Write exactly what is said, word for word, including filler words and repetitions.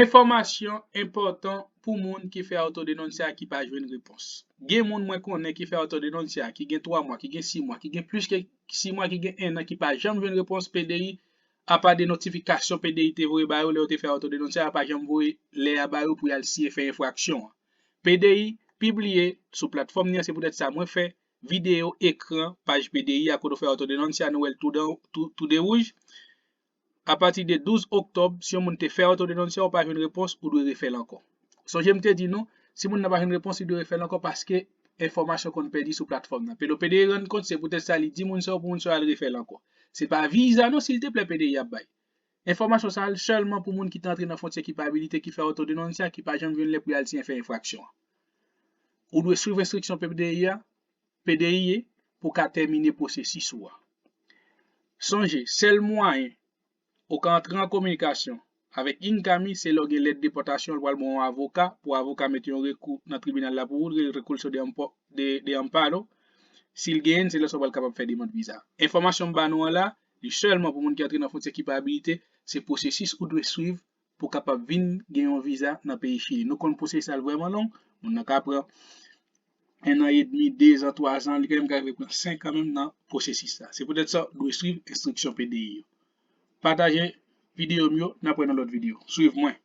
Enfòmasyon enpòtan pou moun ki fè autodénoncé a ki pa jwenn repons. Gen moun mwen konnen ki fè autodénoncé a ki gen twa mwa, ki gen sis mwa, ki gen plis ke sis mwa, ki gen enn an, ki pa janm jwenn repons P D I, apa de notifikasyon P D I te voye ba yo lè yo te fè autodénoncé a, pa janm voye lè a ba yo pou y al siyen fè enfraksyon an. P D I pibliye sou platfòm ni an, se poutèt sa mwen fè videyo ekran paj P D I a kote w fè autodénoncé a, nou wè l tou de wouj. Apati de douz oktòb, si yon moun te fè autodénoncé a, ou pa jwenn repons, ou dwe refè l ankò. Sonje m te di nou, si moun nan pa jwenn repons, li dwe refè l ankò paske enfòmasyon konn pèdi sou platfòm nan. P D I rann kont, se poutèt sa li di moun sa yo pou moun sa yo al refè l ankò. Se pa viza non, silteplè, P D I ap bay. Enfòmasyon sa a sèlman pou moun ki te antre nan fwontyè ki pa abilite, ki fè autodénoncé a, ki pa janm jwenn lè pou y al siyen fè enfraksyon an. Ou dwe swiv enstriksyon P D I a, P D I ye pou ka tèmine pwosesis ou a. Sonje, sèl mwayen ou ka antre an kominikasyon avèk INCAMI, se lè w gen lèt depòtasyon, l pral ba w yon avoka, pou avoka mete yon rekou nan tribinal la pou ou, rekou de, de amparo. Si l genyen l, se lè sa w pral kapab fè demann viza. Enfòmasyon m ba nou an la, li sèlman pou moun ki antre nan fwontyè ki pa abilite, se pwosesis ou dwe swiv pou kapab vin gen yon viza nan peyi Chili. Nou konn pwosesis la vrèman long, moun nan ka pran en an edmi, de zan, twa zan, li ka menm ka rive pran senk an menm nan pwosesis la. Se poutèt sa, w dwe swiv enstriksyon P D I yo. Pataje videyo m yo, n ap wè nan lòt videyo. Swiv mwen.